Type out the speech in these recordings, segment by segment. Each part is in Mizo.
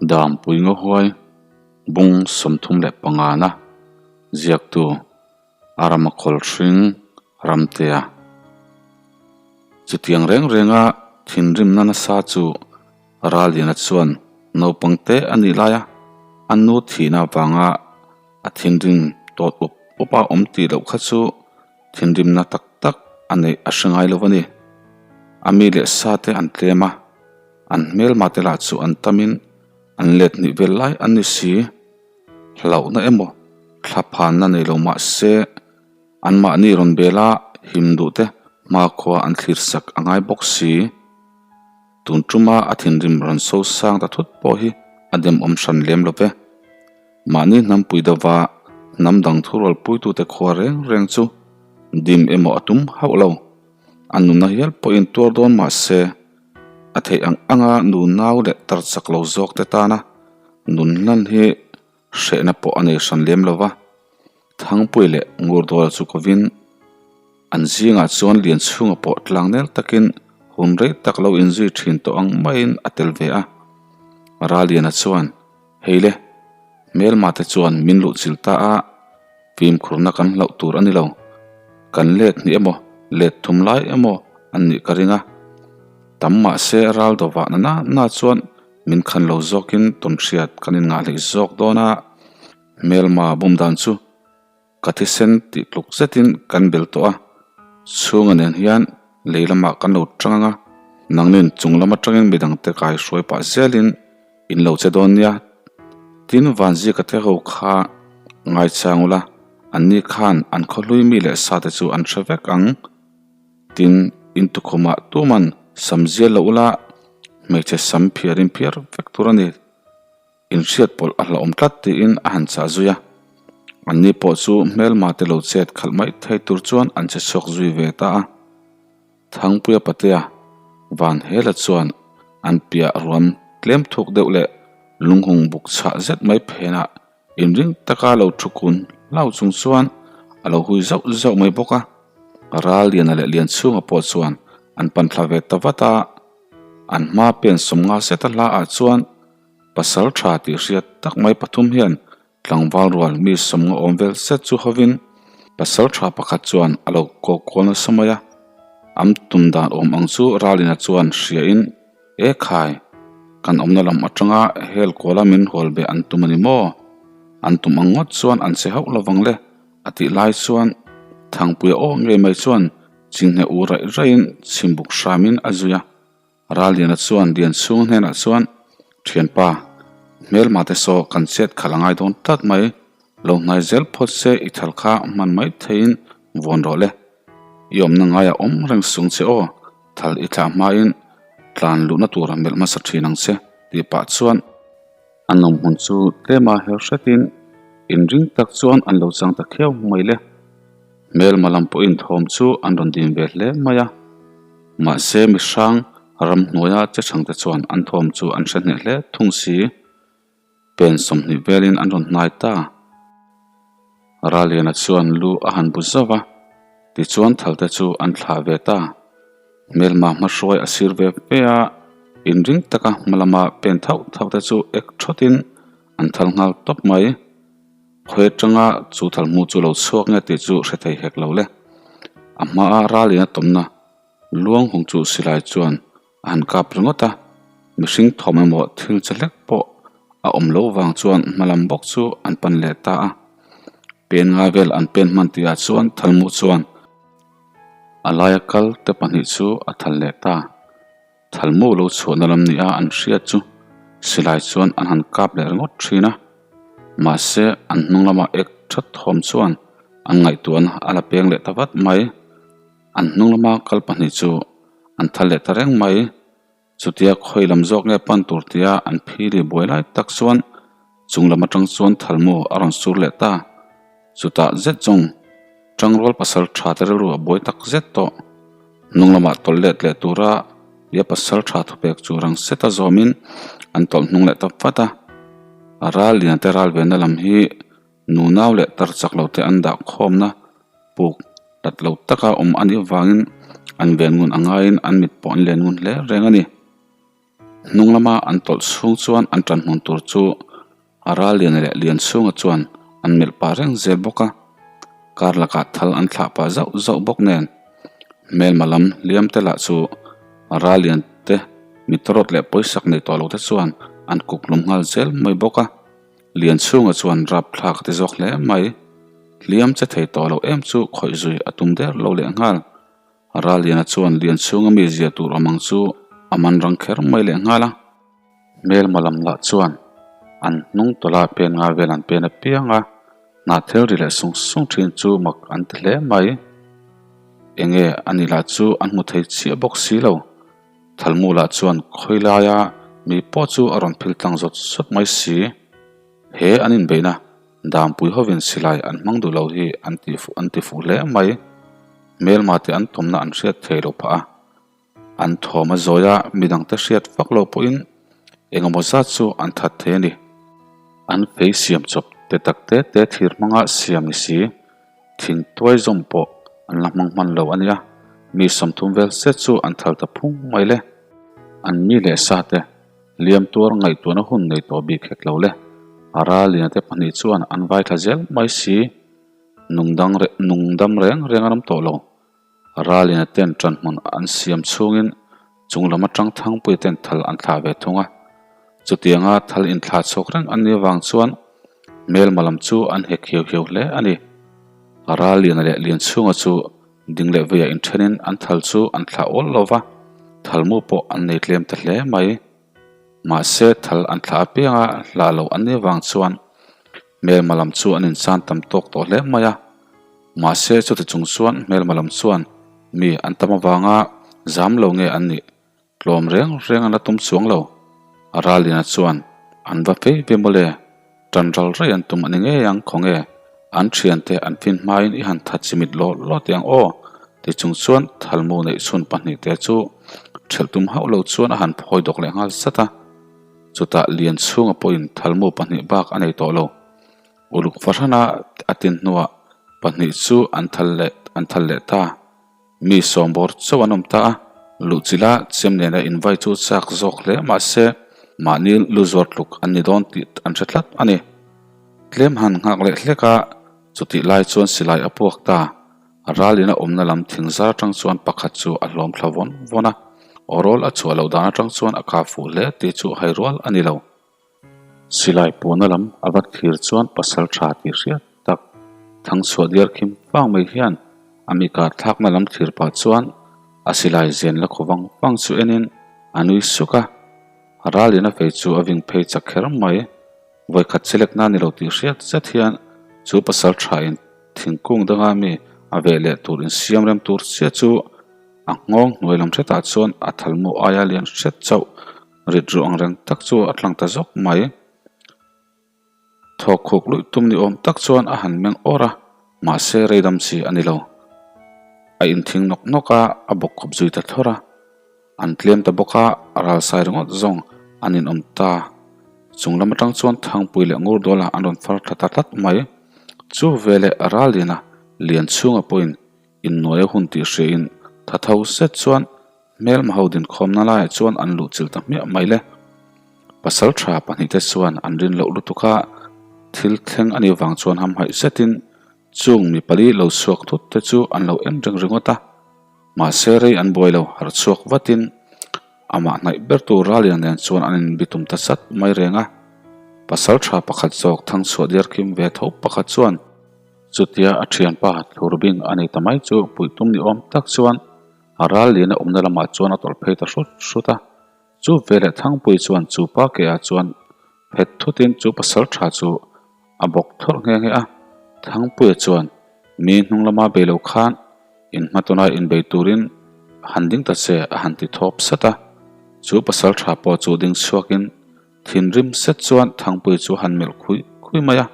Dampui Ngawhuai bung 35 na ziaktu a rama khawl hring Ramtea. Chutiang reng renga thinrimna nasa chu Ralliana chuan naupang te a nih laia a nu thihna avanga a thinrim tawt up up a awm tih loh kha chu thinrimna tak tak a neih a hre ngai lo a ni. A mi leh sa te an tlem a, an hmelma te lah chu an tamin an let hnih vel lai an ni si. Hlauhna emaw thlaphanna nei lo mah se anmahni rawn bela him duh te hmakhua an thlir sak a ngai bawk si. Tun tuma a thinrim rawn so sang ta thut pawh hi a demawm hran lem lo ve. Mahni hnampui deuha hnam dang thurualpuitute khua reng reng chu dim emaw a tum hauh lo. A nunna hial pawhin tuar dawn mah se, a theih ang anga nu nau leh tar chak lo zawk te tana nun hlan hi hrehna pawh a nei hran lem lo va. Thangpui leh Ngurdawl chu kovin an zingah chuan Lianchhunga pawh tlangnel takin hun rei tak lo inzui thin tawh ang maiin a tel ve a. Raliana chuan, Hei le, hmelma te chuan min luhchilh ta a, fimkhurna kan hlauh tur a ni lo. Kan let hnih emaw, let thum lai emaw an nih ka ring a. Tam mahse ral dawhvah na na na chuan min khan lo zawkin tawnhriat kan inngahhlei zawk dawn a. Hmelma bum dan chu ka thisen tih tluk zetin kan bel tawh a, chhunga nen hian lei lamah kan lo tang ang a, nangnin chung lam atangin midangte kai hruai pah zelin in lo che dawn nia. Tin, Vanzika te ho kha ngaichang ula, anni khan an khawhlui mi leh sate chu an hre vek ang. Tin, in tukhumah tuman sam zial lo ula, hmeichhe sam phiarin phiar vek tur a ni. Inhriat pawlh a hlauhawm tlat tiin a han chah zui a. Anni pawh chu hmelma te lo chet khalh mai thei tur chuan an che chhuak zui ve ta a. Thangpuia Patea Van Hela chuan an piah ruam tlem thuk deuh leh lunghung buk chhah zet mai phenah inring taka lo thu kun hlau chung chuan a lo hui zauh zauh mai bawk a. Ralliana leh Lianchhunga pawh chuan an pan thla ve ta vat a. An hma pen sawmnga zeta hla ah chuan Pasal tha tih hriat tak mai pathum hian tlangval rual mi sawmnga awm vel zet chu hovin pasal tha pakhat chuan a lo kaw kual nasa mai a. Am tum dan awm ang chu Ralina chuan hriain, E khai, kan awmna lam atanga hel kuala min hual be an tum a ni maw? An tum ang ngawt chuan an che hauh lovang le, a tih lai chuan Thangpuia aw ngei mai chuan chinghne u raih raihin chhimbuk hramin a zui a. Ralliana chuan Lianchhung hnenah chuan, Thianpa, hmelma te saw kan chet khalh a ngai dawn tlat mai, lo hnai zel phawt se i thal kha hman mai theiin vawn rawh le. I awmna ngaiah awm reng sung che aw, thal i thlah hmain tlan luhna tura melh hmasa thin ang che, tih pah chuan a nawm hmun chu tlema her hretin inring tak chuan an lo chang ta khiau mai le. Hmelma lam pawhin thawm chu an rawn din ve hle mai a, mahse mihrang ramhnuaia che chhangte chuan an thawm chu an hre hneh hle thung si. Pen 20 velin an rawn hnai ta. Raliana chuan lu a han bu zauh a, tichuan thalte chu an thlah ve ta. Hmelma hmahruai a sir ve ve a, inring taka hma lama pen thauh thauh te chu ek thawtin an thal nghal tawp mai. Khawi atanga chu thal hmu chu lo chhuak nge tih chu hre thei hek lo le. A hmaa ralin a tawmna luang hung chu silai chuan a han kap ringawt a, mihring thawm emaw thil che hlek pawh a awm lo vang chuan hma lam bawk chu an pan leh ta a. Pen ngai vel an pen hman tihah chuan thalmu chuan a laia kal te pahnih chu a thal leh ta. Thalmu lo chhuahna lam nia an hriat chu silai chuan an han kap leh ringawt thin a, mahse an hnung lamah ek that thawm chuan an ngaihtuahna a la peng leh ta vat mai. An hnung lama kal pahnih chu an thal leh ta reng mai. Chutia khawi lam zawk nge pan tur tia an phili buai lai tak chuan chung lam atang chuan thalmu a rawn sur leh ta. Chutah zet zawng Tangrual pasal tha te rilru a buai tak zet tawh. Hnung lamah tawlh let leh tura tia pasal tha thupek chu rang seta zawmin an tawlh hnung leh ta vat a. A ral lian te ral venna lam hi nunau leh tar chak lo te an dah khawmna puk tat lo taka awm a nih vangin an ven ngun a ngaiin an mit pawh an len ngun hle reng a ni. Hnung lama an tawlh chhung chuan an ṭanhmun tur chu a ral lian leh lian chhunga chuan an melh pah reng zel bawk a, kar lakah thal an thlah pah zauh zauh bawk nen hmelma lam hliam te lah chu ral lian te mitrawt leh pawisak nei tawh lo te chuan an kuk hlum nghal zel mai bawk a, lian chhunga chuan rap thlak a ti zawk hle mai. Hliam che thei tawh lo em chu khawih zui a tum der lo leh nghal. Ralliana chuan lian chhunga mi zia tur awm ang chu a man rang kher mai leh nghal a. Hmelma lam lah chuan an hnung tawlh a pen nga vel an pen apiang a, hnah thil ri leh sung sung thin chu mak an ti hle mai. Enge a ni lah chu an hmu thei chiah bawk si lo. Thalmu lah chuan khawi laia mi pawh chu a rawn phil tlang zawt zawt mai si. He an inbeihna Dampui hovin silai an hmang duh lo hi an ti fuh an ti fuh hle mai. Hmelma te an tawmna an hriat thei lo phah a. An thawm a zawi a, midangte hriat vak lo pawhin engemaw zat chu an that thei a ni. An fei siam chawp te tak te te thir hmanga siam ni si, thing tuai zawm pawh an la hmang hman lo a nia. Mi 30 vel set chu an thal ta phung mai le. An mi leh sa te Liam tuar ngaihtuahna hun nei tawh bik hek lo le. A ralina te pahnih chuan an vai thla zel mai si. Nungdang reh nungdam reng reng an awm tawh lo. A ralina ten ṭanhmun an siam chhungin chung lam aṭang Thangpuia ten thal an thlah ve thung a. Chutianga thal inthlah chhuak reng an nih avang chuan hmelma lam chu an hek hiau hiau hle a ni. A ralina leh Lianchhunga chu Ding leh veiah inthenin an thal chu an thlah awl lo va, thalmu pawh an nei tlem ta hle mai. Mahse, thal an thlah apianga hlah loh an nih avang chuan hmelma lam chu an insan tam tawk tawh hle mai a. Mahse, chuti chung chuan hmelma lam chuan mi an tam avanga zam lo nge an nih Tlawm reng reng an la tum chuang lo. A ralina chuan an va fei ve mawle, tan ral rei an tum a ni ngei ang khawnge, an thiante an fin hmain i han tha chimit law law teh ang aw ti chung chuan thalmu neih chhun pahnihte chu thelh tum hauh lo chuan a han phawi dawk leh nghal zat a. Chutah lian chhunga pawhin thalmu pahnih bak a nei tawh lo. Uluk fahrana a tin hnuah pahnih chu an thal leh an thal leh ta. Mi sawmbawr chauh an awm ta a, luhchilha chem nena invai chu chak zawk hle mah se mahni lu zuar tluk an ni dawn tih an hre tlat a ni. Tlem han nghak leh hlek a, chutih lai chuan silai a puak ta. Ralin a awmna lam thing zar atang chuan pakhat chu a hlawm thla vawn vawn a, awrawl a chhuah loh dan atang chuan a kah fuh hle tih chu hai rual a ni lo. Silai puahna lam a va thlir chuan pasal tha tih hriat tak Thangchhuah diar khim vang mai hian a mi kar thlakna lam thlir pah chuan a silai zen la khaw vang vang chu enin a nui suk a. Ralin a fei chu a ving phei chak kher mai. Vawikhat chelekna ni lo tih hriat zet hian chu pasal tha in thingkung danga mi a veh leh tur insiam rem tur chiah chu a nghawng hnuai lam hretah chuan a thalmu aia lian hret chauh Rit ruh ang reng tak chu a tlang ta zawk mai. Thawk khuk luih tum ni awm tak chuan a han meng awr a, mahse rei dam chi a ni lo. A inthing nawk nawk a, a bawk kawp zui ta thlawr a. An tlem ta bawk a, a ralsai ringawt zawng an inawm ta. Chung lam atang chuan Thangpui leh Ngurdawla an rawn far thla ta tlat mai. Chu veleh Ralliana lian chhunga pawhin innuai a hun tih hriain tha tho set chuan Hmelma ho dinkhawmna laiah chuan an luh chilh ta hmiah mai le. Pasal tha pahnihte chuan an rin loh lutuk a, thil thleng a nih vang chuan hamhaih zetin chung mi pali lo chhuak thut te chu an lo en reng ringawt a. Mahse rei an buai lo, harh chhuak vatin amah hnaih ber tur Ralian nen chuan an inbitum ta sat mai reng a. Pasal tha pakhat zawk Thangchhuah Diarkim ve tho pakhat chuan chutia a thianpa thlur bing a nei ta mai chu puihtum ni awm tak chuan A ral lian a awmna lamah chuan a tawlh phei ta hrut hrut a, chu veleh Thangpui chuan chu pa ke ah chuan phet thutin chu pasal tha chu a bawk thawrh nghe nghe a. Thangpuia chuan mi hnung lama bei lo khan in hmatawna inbei turin han ding ta che a han ti thawp sat a. Chu pasal tha pawh chu ding chhuakin thinrim set chuan Thangpui chu han melh khui khui mai a.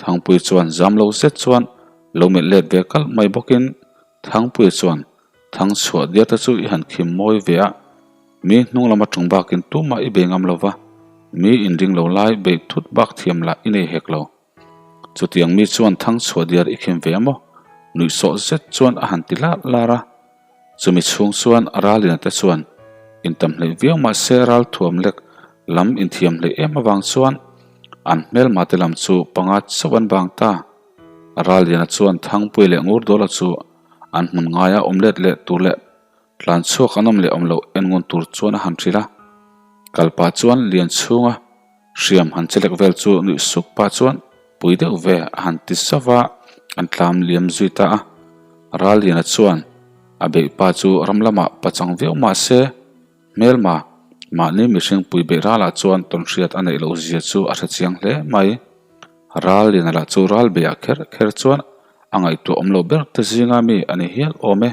Thangpui chuan zam lo zet chuan lo melh let ve kalh mai bawkin Thangpuia chuan, Thangchhuah diar te chu i han khim mawi ve a, mi hnung lama ṭawng bakin tumah i bei ngam lo va, mi inring lo lai beih thut bak thiam lah i nei hek lo. Chutiang mi chuan Thangchhuah diar i khim ve a maw? Nuihsawh zet chuan a han ti lar lar a. Chumi chhung chuan Ralina te chuan. Intam hleih viau mah se ralthuam lek lam inthiam hleih em avang chuan an hmelma te lam chu panga chauh an bang ta. Ralliana chuan Thangpui leh Ngurdawla chu an hmun ngaia awm let leh tur leh tlan chhuak an awm leh awm loh en ngun tur chuan a han hrilh a. Kal pah chuan lian chhunga hriam han che lek vel chu nuih suk pah chuan pui deuh ve a han ti zauh va, an tlam liam zui ta a. Ralliana chuan a beih pa chu ram lamah pachang viau mah se, hmelma mahni mihring pui beih ralah chuan tawnhriat a neih loh zia chu a hre chiang hle mai. Ralliana lah chu ral beiah kher kher chuan a ngaihtuah awm lo ber te zinga mi a ni hial awm e.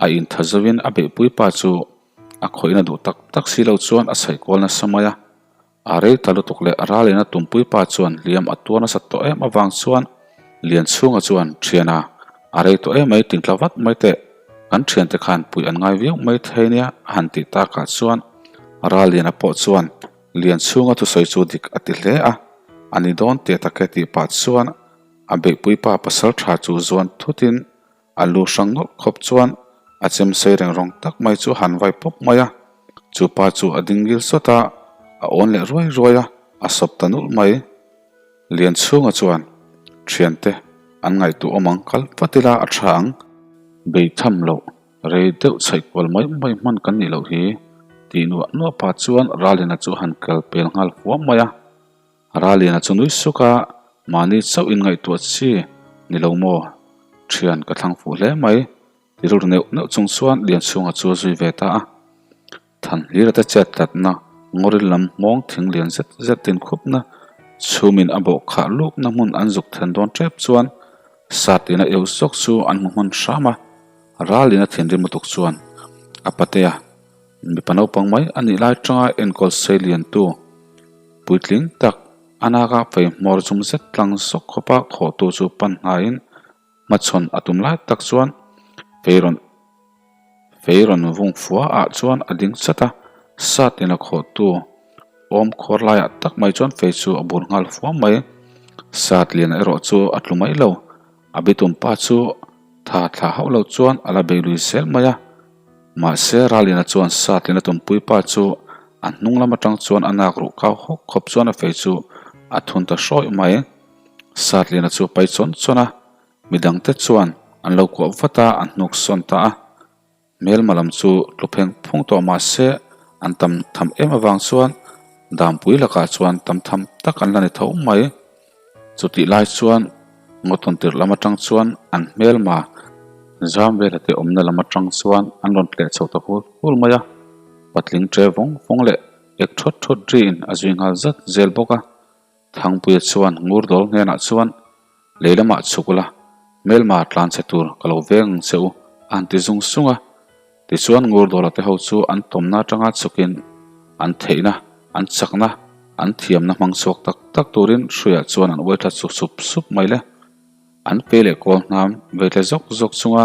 A intha zauhin a beihpui pa chu a khawihna duh tak tak si lo chuan a chhaih kual nasa mai a. A rei ta lutuk leh Ralliana tumpui pa chuan hliam a tuar nasat tawh em avang chuan Lianchhunga chuan, Thiana, a rei tawh em mai tingtla vat mai teh, kan thiante khan pui an ngai viau mai thei nia a han tih takah chuan Ralliana pawh chuan Lianchhunga thusawi chu dik a ti hle a, a ni dawn teh tak e tih pah chuan a beihpui pa pasal tha chu zuan thutin a lu hrang nawlh khawp chuan a chem sei reng rawng tak mai chu a han vai pawp mai a, chu pa chu a ding ngil sawt a, a awn leh ruai ruai a, a sawp ta nulh mai. Lianchhunga chuan thiante an ngaihtuah awm ang kal vat ila a tha ang. Beitham loh Rei deuh chhaih kual mai mai hman kan nih loh hi, tih nuah nuah pah chuan Ralina chu a han kal pel nghal huam mai a. Ralina chu nui suk a, mahni chauh in ngaihtuah chi ni lo maw? Thian ka thlang fuh hle mai, ti rilru neuh neuh chung chuan Lianchhunga chu a zui ve ta a. Thanhlira te chet tlatna ngawril lam hmawng thing lian zet zet tin khupna chhumin a bawh khah lukna hmun an zuk then dawn tep chuan Satina eu zawk chu an hmu hman hram a, Ralin a thinrim lutuk chuan a patea mipa naupang mai a nih lai tanga enkawl sei liantu puitling tak a naka fei hmawr zum zet tlang zawk khawpa khawhtu chu pan hnaiin hmachhawn a tum lai tak chuan fei rawn Fei rawn vung fua ah chuan a ding chat a, sat in a khawhtu awm khuar laiah tak mai chuan fei chu a bur nghal fua mai. Sat lian erawh chu a tlu mai lo, a bitum pa chu tha thlah hauh lo chuan a la bei lui zel mai a. Mahse Ralliana chuan sat lian a tumpui pa chu a hnung lam atang chuan a nak ruh kau hawk khawp chuan a fei chu a thun ta hrawih mai. Sat liana chu a pai chawn chawn a. Midangte chuan an lo kuah vat a, an hnuk sawn ta a. Hmelma lam chu tlu pheng phung tawh mah se an tam tham em avang chuan Dampui lakah chuan tam tham tak an la ni tho mai. Chutih lai chuan Ngawtawn tirh lam atang chuan an hmelma zam vela te awmna lam atang chuan an rawn tleh chho ta hul hul mai a. Patling ṭe vawng vawng leh ek ṭhawt ṭhawt riin a zui nghal zat zel bawk a. Thangpuia chuan Ngurdawl hnenah chuan, Lei lamah chhuk ula, hmelma tlan chhe tur ka lo veng ang che u, a han ti zung sung a. Tichuan Ngurdawla te ho chu an tawmna atanga chhukin an theihna, an chakna, an thiamna hmang chhuak tak tak turin hruiah chuan an uai thla chuk sup sup mai le. An pe leh kawl hnam vei tle zawk zawk chunga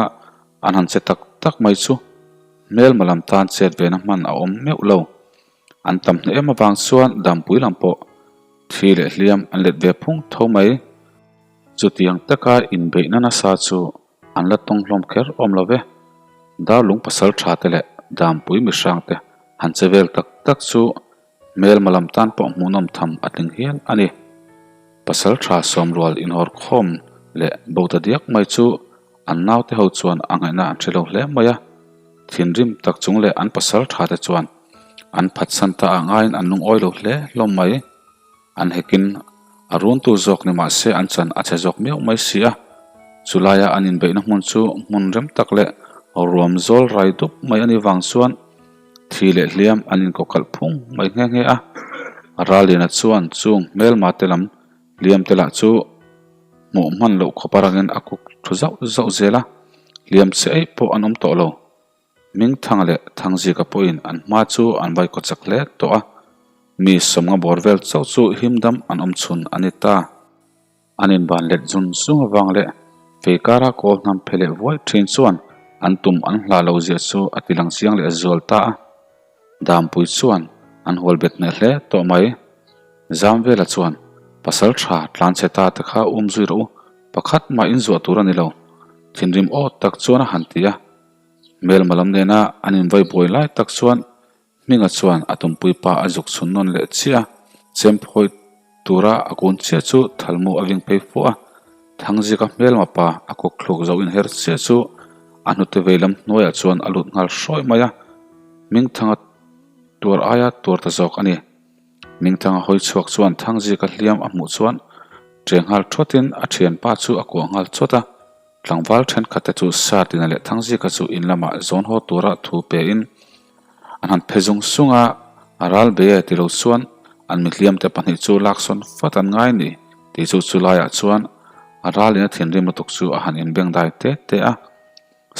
an han che tak tak mai chu hmelma lam tan chet vena hman a awm meuh lo. An tam hneh em avang chuan dampui lam pawh thi leh hliam an let ve phung tho mai. Chutiang taka inbeihna nasa chu an la tawng hlawm kher awm lo ve. Darlung pasal tha te leh dampui mihrang te han che vel tak tak chu hmelma lam tan pawh hmuhnawm tham a tling hial a ni. Pasal tha sawmrual inhawr khawm leh bo ta diak mai chu an naute ho chuan a ngaihna an hre lo hle mai a. Thinrim tak chung leh an pasal tha te chuan an phatsan ta ah ngaiin an lungawi lo hle hlawm mai. An hekin a runtu zawk ni mah se an chan a chhe zawk miau mai si a. Chulaia an inbeihna hmun chu hmun rem tak leh ruam zawl rai dup mai a nih vang chuan thi leh hliam an inkawkalh phung mai nghe nghe a. Ralliana chuan chung hmelma te lam hliam te lah chu hmuh hman loh khawp a rangin a kuk thu zauh zauh zel a, hliam che eih pawh an awm tawh lo. Mingthanga leh Thangzika pawhin an hma chu an vai kaw chak hle tawh a, mi sawmnga bawr vel chauh chu himdam an awm chhun a ni ta. An inban let zun zung avang leh fei kara kawl hnam phe leh vuai thin chuan an tum an hlah lo zia chu a ti lang chiang leh zual ta a. Dampui chuan an hual bet hneh hle tawh mai. Zamvela chuan, Pasal tha tlan chhe ta te kha um zui rawh u, pakhat mah in zuah tur a ni lo. Thinrim aw tak chuan a han ti a. Hmelma lam nena an invai buai lai tak chuan. Hminga chuan a tumpui pa a zuk chhun nawn leh chiah a, chem phawi tura a kun chiah chu thalmu a ving phei fuh a, Thangzika hmelma pa a kawk thluk zo inher chiah chu a hnute vei lam hnuaiah chuan a lut nghal hrawih mai a, Hmingthanga tuar aia tuar ta zawk a ni. Hmingthanga hawi chhuak chuan Thangzika hliam a hmuh chuan ṭe nghal ṭhawtin a ṭhianpa chu a kuah nghal chawt a. Tlangval thenkhatte chu Satina leh Thangzika chu in lamah zawn haw tura thu pein an han phe zung zung a, a ral be e ti lo chuan an mihliamte pahnih chu laksawn fat an ngai ni tih chu chulaiah chuan a ralin a thinrim lutuk chu a han inbengdai te te a.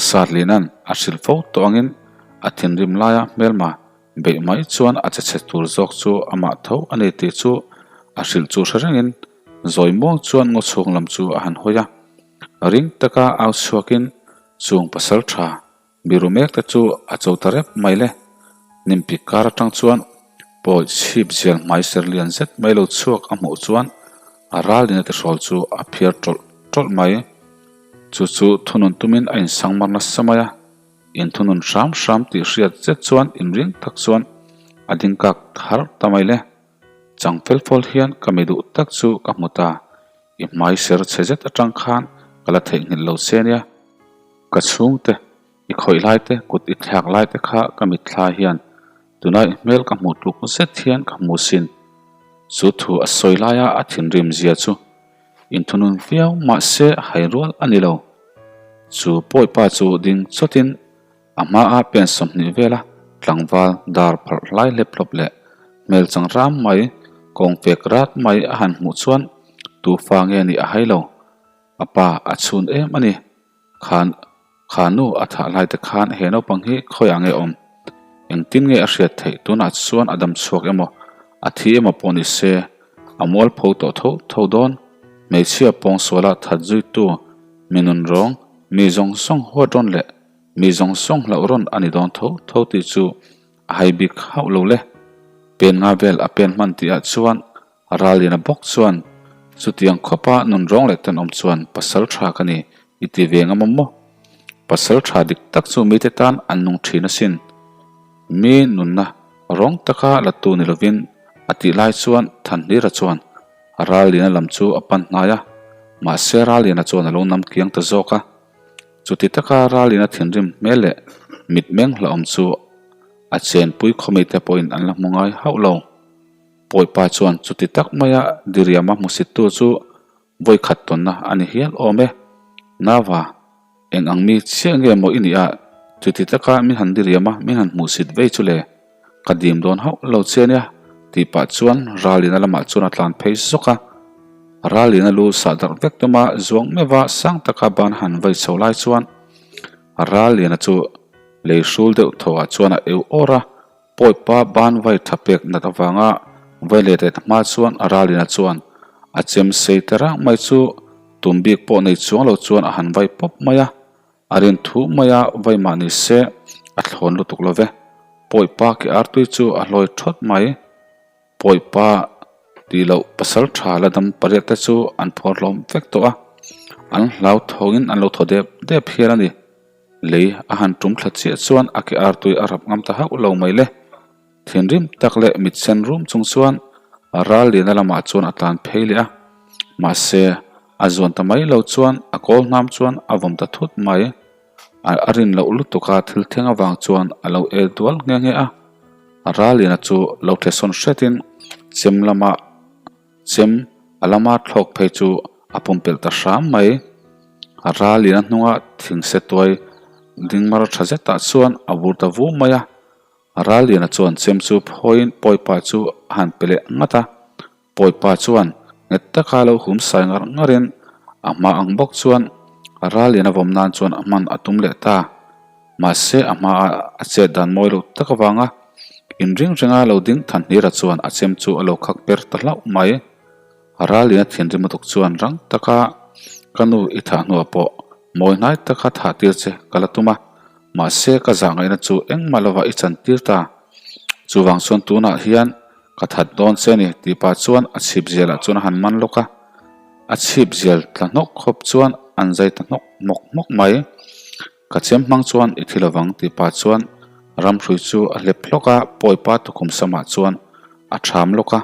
Satlina'n a hrilh fo tawh angin a thinrim laia hmelma beih mai chuan a che chhe tur zawk chu amah tho a ni tih chu a hrilh chu hre rengin zawi muang chuan ngaw chhung lam chu a han hawi a. Ring taka au chhuakin chung pasal tha biru mek te chu a cho ta rep mai le. Nimpi kar atang chuan pawi chhip zial hmai ser lian zet mai lo chhuak a hmuh chuan a ralin a tihrawl chu a phiar tawlh tawlh mai. Chu chu thunun tumin a insangmar nasa mai a, inthunun hram hram tih hriat zet chuan inring tak chuan a ding kak har ta mai le. Chang fel fawl hian ka mi duh tak chu ka hmu ta. I hmai ser chhe zet atang khan ka la theihnghilh lo che nia. Ka chhungte, i khawih lai te, kut i thlak lai te kha ka mitthla hian tuna i hmel ka hmuh tluk zet hian ka hmu sin. Chu thu a sawi laia a thinrim zia chu inthunun viau mahse hai rual a ni lo. Chu pawipa chu ding chawtin A hmaa pen 20 vela tlangval dar pharh hlai hlep hlawp leh hmel chang ram mai, kawng pek rat mai a han hmuh chuan tu fa nge nih a hai lo. A pa a chhun em a ni. Khan kha nu a thah lai te khan he naupang hi khawiah nge awm? Engtin nge a hriat theih? Tunah chuan a dam chhuak emaw, a thi emaw pawh ni se, a mualpho tawh tho tho dawn. Hmeichhia pawngsuala that zuitu mi nunrawng, mi zawng zawng huat rawn leh Mi zawng zawng hlauh rawn a ni dawn tho tho tih chu a hai bik hauh lo le. Pen nga vel a pen hman tih ah chuan Ralliana bawk chuan chutiang khawpa nun rawng leh tenawm chuan pasal tha ka ni i ti ve ngam maw? Pasal tha dik tak chu mite tan an nung thin asin. Mi nunna rawng taka la tu ni lovin a tih lai chuan Thanhlira chuan Ralliana lam chu a pan hnai a, mahse Ralliana chuan a lo nam kiang ta zawk a. Chuti taka ralin a thinrim hmel leh mitmeng hlauhawm chu a chenpui khawmite pawhin an la hmu ngai hauh lo. Pawipa chuan chuti tak maia diriama hmusittu chu vawi khat tawnna a ni hial awm e. Nava, eng ang mi chiah nge maw i nih a, chuti taka min han diriama min han hmuhsit vei chu le, ka dim dawn hauh lo che nia, tih pah chuan ralina lamah chuan a tlan phei zawk a. Ralin a lu sah darh vek tuma zuang meuha sang taka ban han vai chho lai chuan Ralliana chu lei hrul deuh thawhah chuan a eu awr a, pawipa ban vai tha pek nat avanga vai let let hma chuan Ralliana chuan a chem sei ta rang mai chu tum bik pawh nei chuang lo chuan a han vai pawp mai a, a rin thu maia vai mah ni se a thlawn lutuk lo ve, pawipa ke artui chu a hlawi thawt mai. Pawipa tih loh pasal tha la dam pariat te chu an phuar hlawm vek tawh a, an hlau thawngin an lo thaw dep dep hial a ni. Lei a han tum thla chiah chuan a ke artui a rap ngam ta hauh lo mai le. Thinrim tak leh mit sen rum chung chuan ral liana lamah chuan a tlan phei leh a, mahse a zuan ta mai lo chuan a kawl hnam chuan a vawm ta thut mai. A rin loh lutuk a thil thleng avang chuan a lo el dual nghe nghe a. Ralliana chu lo thle sawn hretin chem lama chem a lama thlawk phei chu a pumpelh ta hram mai. Ralliana hnunga thingse tuai ding mar tha zetah chuan a vur ta vu mai a. Ralliana chuan chem chu phawiin pawipa chu a han pe leh ngat a. Pawipa chuan nghet taka lo hum sai ngar ngarin a hma ang bawk chuan Ralliana vawm nan chuan a hman a tum leh ta. Mahse a hma a a chet dan mawi lo tak avanga inring ringa lo ding Thanhnira chuan a chem chu a lo khak per ta hlauh mai. Ralliana thinrim lutuk chuan rang taka ka nu i thah hnuah pawh mawi hnai taka thah tir che ka la tum a, mahse ka zah ngaihna chu engmah lovah i chan tir ta. Chuvang chuan tunah hian Ka that dawn che a ni tih pah chuan a chhip zialah chuan a han man lawk a, a chhip zial tla hnawk khawp chuan an zai ta hnawk hmawk hmawk mai. Ka chem hmang chuan i thi lovang tih pah chuan Ramhrui chu a hlep hlawk a, Pawipa tukhum samah chuan a ṭham lawk a,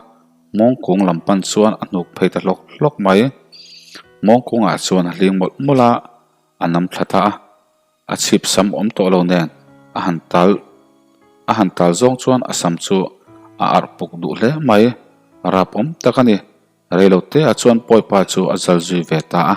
Mawngkung lam pan chuan a hnuk phei ta hlawk hlawk mai. Mawngkungah chuan a hling mawlh mawlh a, a nam thla ta a. A chhip sam awm tawh lo nen a han tal a han tal zawng chuan a sam chu a arh puk duh hle mai. Rap awm tak a ni. Reilote ah chuan Pawipa chu a zal zui ve ta a.